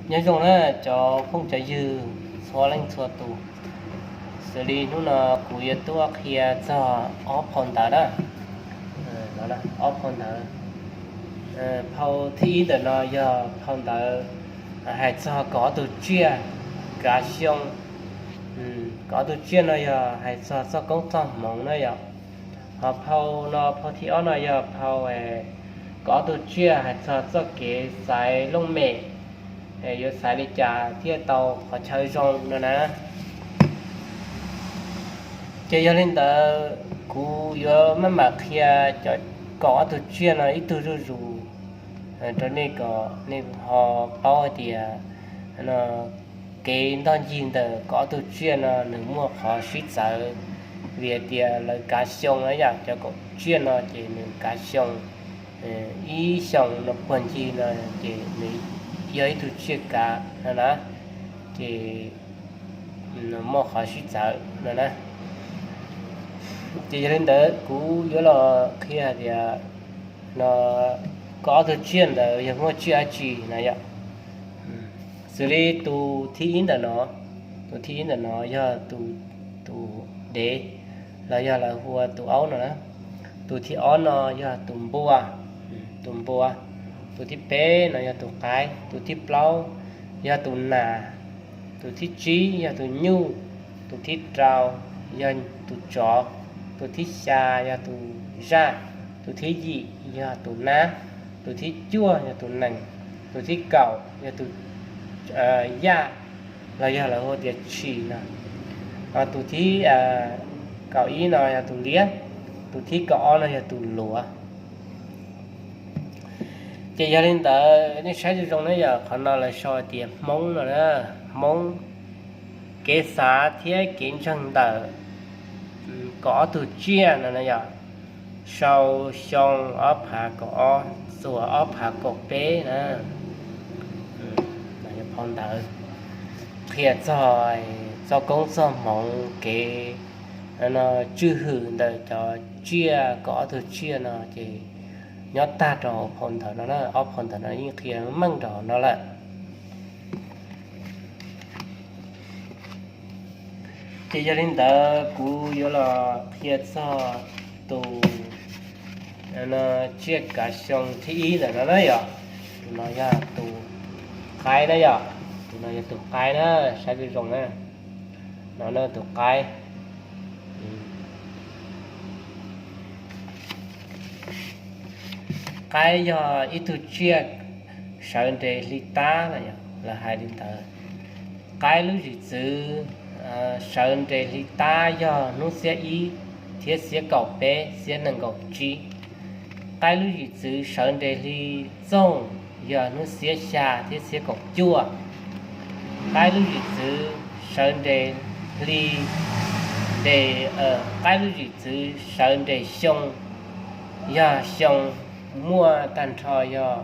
Nyob zoo na cov phooj cov ywg txhua leej txhua tus, xws li hnub no kuv yuav tuaj qhia txog ob phau ntawv na, ob phau ntawv. Phau thib ib ntawm no yog phau ntawv hais txog kaum ob tug tsiaj kav xyoo. Kaum ob tug tsiaj no yog hais txog txoj koob txoj hmoov na yom. Ho phau no, phau thib ob no yog phau kaum ob tug tsiaj hais txog txoj kev xaiv looj mem, yuav xaiv li cas thiaj tau qhov chaw zoo no na. Ces yog li ntawd kuv yuav maj mam qhia cov kaum ob tug tsiaj no ib tug zuj zus rau nej kom nej ho paub hais tias kev ntoj ncig ntawm kaum ob tug tsiaj no nws muaj qhov sib txawv, vim hais tias lawv kav xyoo na yom, cov kaum tsiaj no ces nws kav xyoo, ib xyoos no puag ncig no ces nws yog ib tug tsiaj kav no na, ces muaj qhov sib txawv no na. Ces yog li ntawd kuv yuav los qhia hais tias no, kaum ob tug tsiaj ntawd yog muaj tsiaj dab tsi na yom. Xws li tus thib ib ntawm no, tus thib ib ntawm no yog tus, tus dev, los yog lawv hu ua tus aub no na. Tus thib ob no yog tus npua, tus npua. Tus thib peb no yog tus qaib, tus thib plaub yog tus nas, tus thib tsib yog tus nyuj, tus thib rau yog tus tsov, tus thib xya yog tus zaj, tus thib yim yog tus nab, tus thib cuaj yog tus nees, tus thib kaum yog tus yaj, los yog lawv hu tias tshis no. Tus thib kaum ib no yog tus liab, tus thib kaum ob no yog tus luav. Ces yog li ntawd nej saib zoo zoo na yom, qhov no lawv sau tias Hmoob no na, Hmoob, kev xav thiab kev ntseeg ntawm kaum ob tug tsiaj no na yom, sau xyoo ob phav kaum ob txuas ob phav kaum peb na. Phau ntawv qhia txog txoj koob txoj hmoov kev tswj hwm ntawm cov tsiaj kaum ob tug tsiaj no ces nyob tag rau phau ntawv no na, ob phau ntawv no yeej qhia meej rau no lawm. Ces yog li ntawd kuv yuav los qhia txog tus tsiaj kav xyoo thib ib ntawm no na yom. Tus no yog tus qaib na yom, tus no yog tus qaib na, saib zoo zoo na. No na tus qaib. Qaib yog ib tug tsiaj sawv nres hli tab, lawv hais li ntawd. Qaib lub zwm txwv sawv nres hli tab yog hnub xiab ib thiab xiab kaum peb, xiab nees nkaum tsib. Qaib lub zwm txwv sawv nres hli txooj yog hnub xiab xya thiab xiab kaum cuaj. Qaib lub zwm txwv sawv nres hli, nres, qaib lub zwm txwv sawv nres xyoo yog xyoo muaj tag nrho yog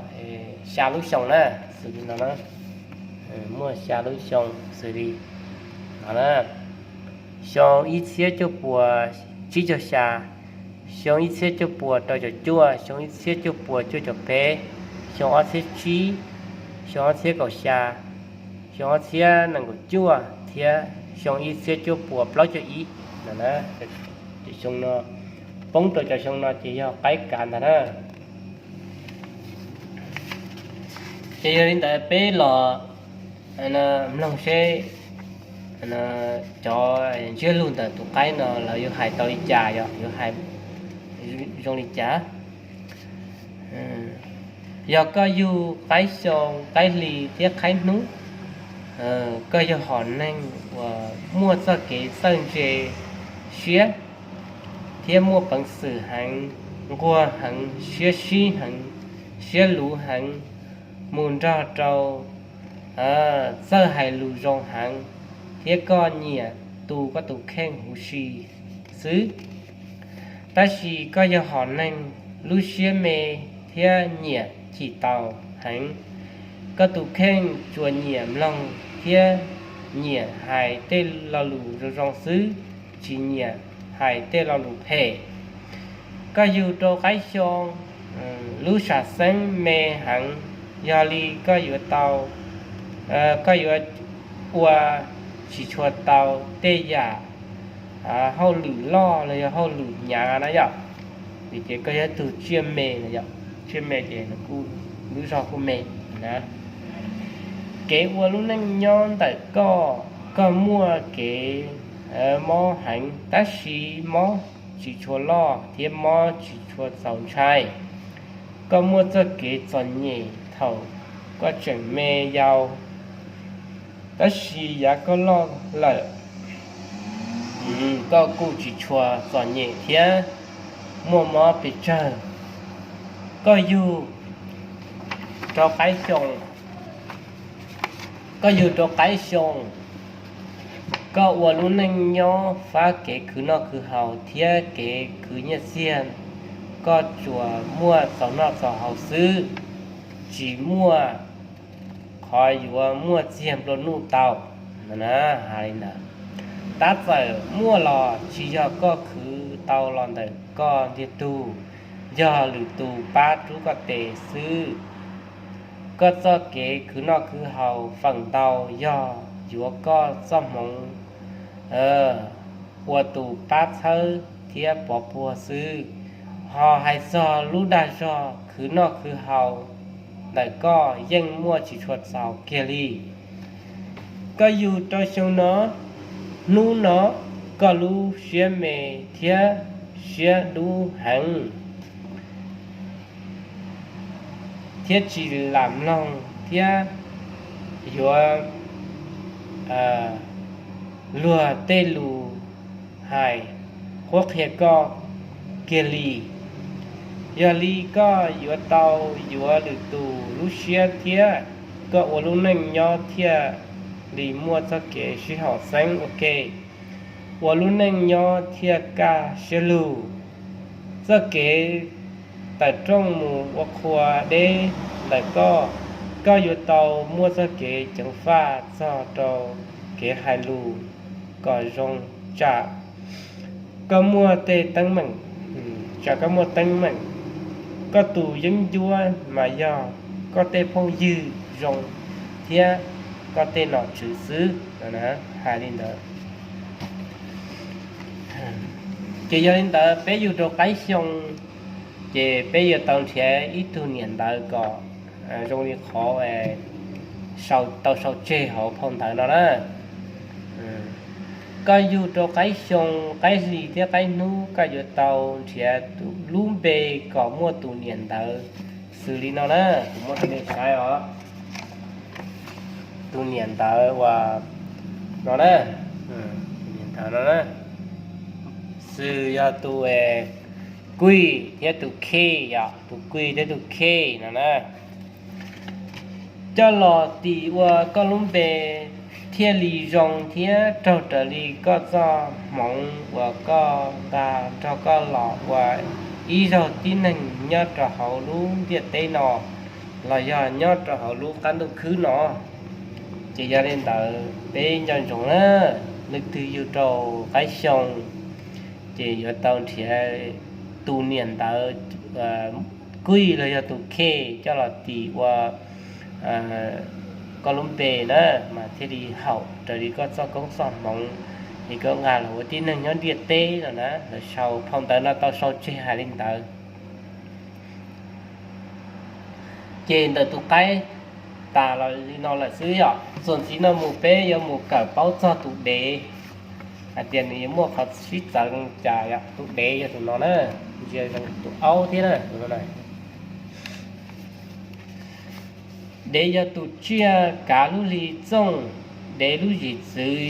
xya lub xyoo na, xws li no na, muaj xya lub xyoo xws li no na: xyoo ib txhiab cuaj puas tsib caug xya, xyoo ib txhiab cuaj puas rau caum cuaj, xyoo ib txhiab cuaj puas cuaj caum peb, xyoo ob txhiab tsib, xyoo ob txhiab kaum xya, xyoo ob txhiab nees nkaum cuaj thiab xyoo ib txhiab cuaj puas plaub caug ib no na. Cov xyoo no, poob rau cov xyoo no ces yog qaib kav ntag na. Ces yog li ntawd peb los mloog seb cov ntsiab lus ntawm tus qaib no lawv yuav hais tau li cas, yog yuav hais zoo li cas. Yog koj yug qaib xyoo, qaib hli thiab qaib hnub, koj yog hom neeg uas muaj txoj kev txawj ntse siab thiab muaj peev xwm heev, nquag heev, siab sib heev, siab luv heev, mus nrog rau, txawj hais lus zoo heev, thiab koj nyiam tu koj tus kheej huv si xwb. Tab sis koj yog hom neeg lub siab me thiab nyiam chim taus heev. Koj tus kheej tsuas nyiam mloog thiab nyiam hais tej lo lus zoo zoo xwb, tsis nyiam hais tej lo lus phem. Koj yug rau qaib xyoo, lub sam xeeb me heev, yog li koj yuav tau koj yuav ua tsis tshua tau tej yam hauj lwm loj los yog hauj lwm hnyav na yom. Vim ces koj yog ib tug tsiaj me no yom, tsiaj me ces nws kuj lub zog kuj me na. Kev ua lub neej nyob ntawm koj, koj muaj kev mob heev tab sis mob tsis tshua loj thiab mob tsis tshua txaus ntshai. Koj muaj txoj kev txom nyem thaum koj tseem me yau, tab sis yav koj loj lawm, koj kuj tsis tshua txom nyem thiab muaj mob pes tsawg. Koj yug rau qaib xyoo, koj yug rau qaib xyoo, koj ua lub neej nyob fab kev khwv noj khwv haus thiab kev khwv nyiaj txiag, koj tsuas muaj txaus noj txaus haus xwb, tsis muaj qhov yuav muaj txiag nplua nuj tau. Hais li ntawd, tab txawm muaj los tsis yog koj khwv tau los ntawm koj ntiag tug, yog lwm tus pab rub koj tes xwb. Koj txoj kev khwv noj khwv haus feem ntau yog yuav koj txoj hmoov ua tus pab txhawb thiab pov puag xwb. Ho hais txog lub dag zog khwv noj khwv haus ntawm koj yeej muaj tsis tshua txaus kiag li. Koj yug rau xyoo no, hnub no koj lub siab me thiab siab dub heev thiab tsis lam mloog thiab yuav luag tej lus hais qhuab qhia koj kiag li. Yog li koj yuav tau yuav lwm tus lub siab thiab koj ua lub neej nyob thiaj li muaj txoj kev sib haum xeeb ua ke, ua lub neej nyob thiaj kaj siab lug. Txoj kev tawm rooj mus ua qhua deb ntawm koj, koj yuav tau muaj txoj kev ceev faj txog rau kev hais lus kom zoo tsam koj muaj tej teeb meem, tsam koj muaj teeb meem. Koj tus yeeb ncuab mas yog koj tej phooj ywg zoo thiab koj tej nom tswv xwb. Hais li ntawd. Ces yog li ntawd peb yug rau qaib xyoo, ces peb yuav tau nrhiav ib tug niam ntawv kom zoo li qhov tau sau tseg hauv phau ntawv no na. Koj yug rau qaib xyoo, qaib hlis thiab qaib hnub, koj yuav tau nrhiav lub npe kom muaj tus niam ntawv xws li no na. Kuv muab rau nej saib os. Tus niam ntawv uas no na, tus niam ntawv no na, xws yog tus kuij thiab tus khej yom, tus kuij thiab tus khej no na. Coj los tis ua koj lub npe thiaj li zoo thiab raug raws li koj txoj hmoov uas koj nqa nrog koj los ua ib zaug tib neeg nyob rau hauv lub ntiaj teb no los yog nyob rau hauv lub qab ntuj khwb no. Ces yog li ntawd peb nco ntsoov na, leej twg yug rau qaib xyoo ces yuav tau nrhiav tus niam ntawv kuij los yog tus khej coj los tis ua koj lub npe na, mas thiaj li haum raws li koj txoj koob txoj hmoov es koj nqa los ua tib neeg nyob ntiaj teb no na. Lawv sau phau ntawv no tau sau tseg hais li ntawd. Ces ntawm tus qaib tas los li no lawm xwb yom. Txuas ntxiv no mus peb yuav mus kawm paub txog tus dev, hais tias nws yuav muaj qhov sib txawv cas yom. Tus dev yog tus no na, ntsia zoo tus aub thiab na. Dev yog tus tsiaj kav lub hli txooj, dev lub zim txwv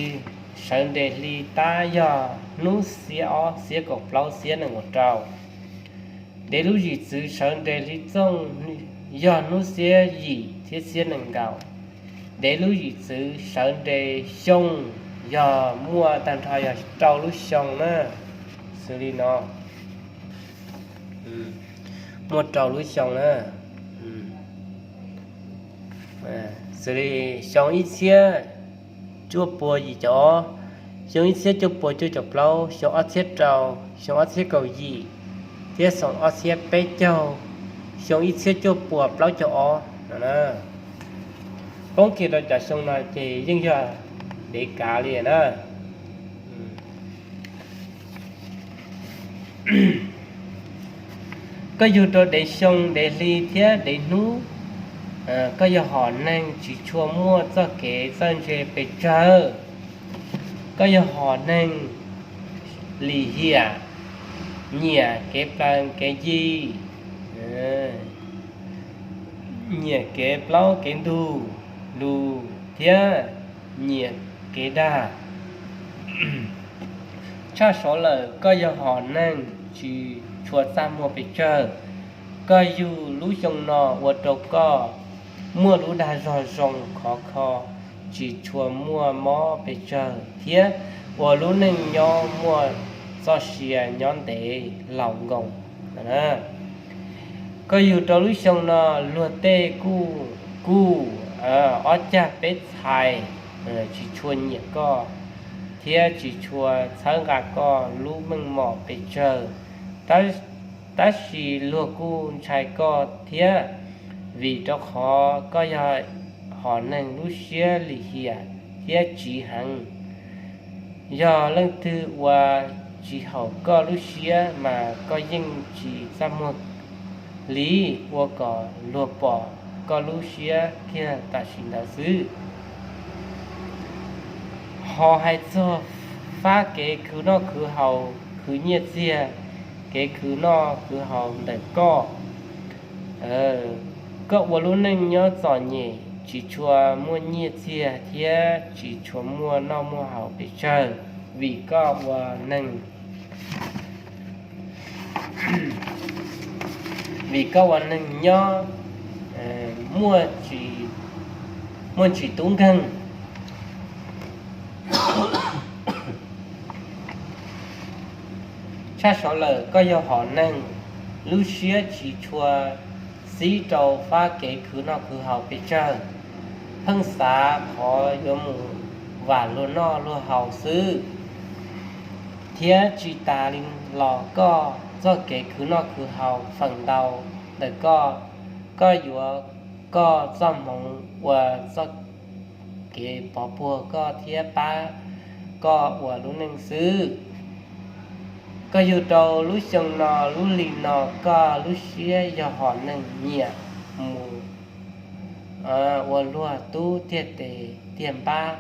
sawv nres hli tab yog hnub xiab ob, xiab kaum plaub, xiab nees nkaum rau. Dev lub zim txwv sawv nres hli txooj yog hnub xiab yim thiab xiab nees nkaum. Dev lub zim txwv sawv nres xyoo yog muaj tag nrho yog rau lub xyoo na. Xws li no, muaj rau lub xyoo na. Xws li xyoo ib txhiab cuaj pua yim caum ob, xyoo ib txhiab cuaj pua cuaj caum plaub, xyoo ob txhiab rau, xyoo ob txhiab kaum yim, thiab xyoo ob txhiab peb caug, xyoo ib txhiab cuaj pua plaub caug ob no. Poob kiag rau cov xyoo no ces yeej yog dev kav li na. Koj yug rau dev xyoo, dev hli thiab dev hnub, koj yog hom neeg tsis tshua muaj txoj kev txawj ntse pes tsawg. Koj yog hom neeg lim hiam, nyiam kev plaws kev yi, nyiam kev plaub kev ntug lus thiab nyiam kev dag. Tshaj saud lawm, koj yog hom neeg tsis tshua txaj muag pes tsawg. Koj yug lub xyoo no ua rau koj muaj lub dag zog zoo khov kho, tsis tshua muaj mob pes tsawg thiab ua lub neej nyob muaj txoj sia nyob ntev laus nkoos. Koj yug rau lub xyoo no luag tej kuj kuj ob cag peb txhais tsis tshua nyiam koj thiab tsis tshua txhawb nqa koj lub meej mom pes tsawg. Tab sis luag kuj ntshai koj thiab, vim rau qhov koj yog hom neeg lub siab lim hiam thiab tsiv heev. Yog leej twg ua tsis haum koj lub siab mas koj yeej tsis txaj muag li, ua kom luag pom koj lub siab kiag tam sim ntawd xwb. Ho hais txog fab kev khwv noj khwv haus, khwv nyiaj txiag, kev khwv noj khwv haus ntawm koj, koj ua lub neej nyob txom nyem, tsis tshua muaj nyiaj txiag thiab tsis tshua muaj noj muaj haus pes tsawg, vim koj ua neeg, vim koj ua neeg nyob muaj ntsis tub nkeeg. Tshaj saud lawm, koj yog hom neeg lub siab tsis tshua xib rau fab kev khwv noj khwv haus pes tsawg, pheej xav qhov yuav mus vam luag noj luag haus xwb, thiab tsis tas li los koj txoj kev khwv noj khwv haus feem ntau ntawm koj, koj yuav koj txoj hmoov ua txoj kev pov puag koj thiab pab koj ua lub neej xwb. Koj yug rau lub xyoo no lub hli no koj lub siab yog hom neeg nyiam mus ua luag tub tiag tes tiag npab,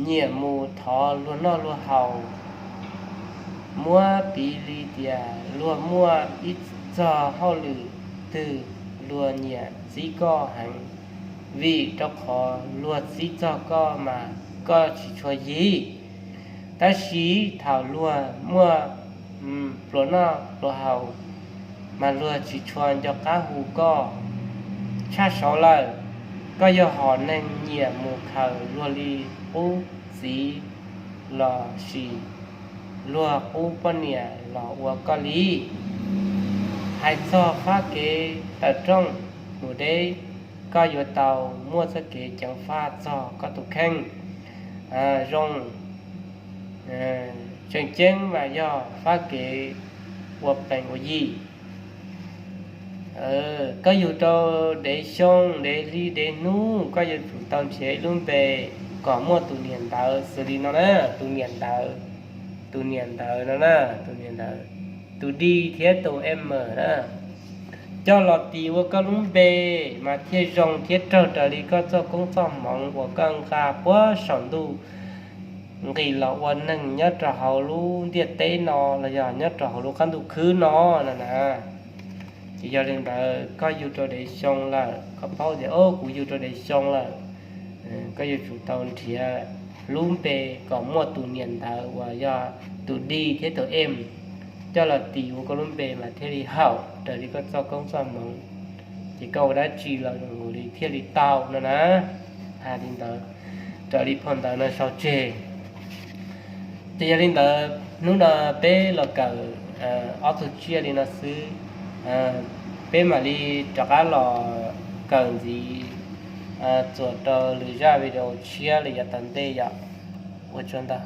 nyiam mus thov luag noj luag haus. Muab piv li tias luag muaj ib txog hauj lwm twg luag nyiam txib koj heev, vim rau qhov luag txib txog koj mas koj tsis tshua yig. Tab sis thaum luag muaj pluas noj pluas haus mas luag tsis tshua nco qab hu koj. Tshaj saud lawm, koj yog hom neeg nyiam mus khaws luag li qub txiv los sis luag qub poj niam los ua koj li. Hais txog fab kev tawm rooj mus deb, koj yuav tau muaj txoj kev ceev faj txog koj tus kheej. Zoo tseem ceeb mas yog fab kev ua plees ua yim. Koj yug rau dev xyoo, dev hli, dev hnub, koj yuav tsum tau nrhiav ib lub npe kom muaj tus niam ntawv xws li no na, tus niam ntawv, tus niam ntawv no na, tus niam ntawv, tus D thiab tus M na, coj los tis ua koj lub npe mas thiaj zoo thiab raug raws li koj txoj koob txoj hmoov uas koj nqa puag saum ntuj nqis los ua neeg nyob rau hauv lub ntiaj teb no los yog nyob rau hauv lub qab ntuj khwb no no na. Ces yog li ntawd koj yug rau dev xyoo lawm, koj paub tias o kuv yug rau dev xyoo lawm, koj yuav tsum tau nrhiav lub npe kom muaj tus niam ntawv uas yog tus D thiab tus M coj los tis ua koj lub npe mas thiaj li haum raws li koj txoj koob txoj hmoov. Ces koj ua dab tsi los zoo li thiaj li tau no na. Hais li ntawd raws li phau ntawv no sau tseg. Ces yog li ntawd hnub no peb los kawm ob tug tsiaj li no xwb. Peb mam li rov qab los kawm ntxiv txuas rau lwm zaj video tshiab li yav tom ntej yom. Ua tsaug ntau.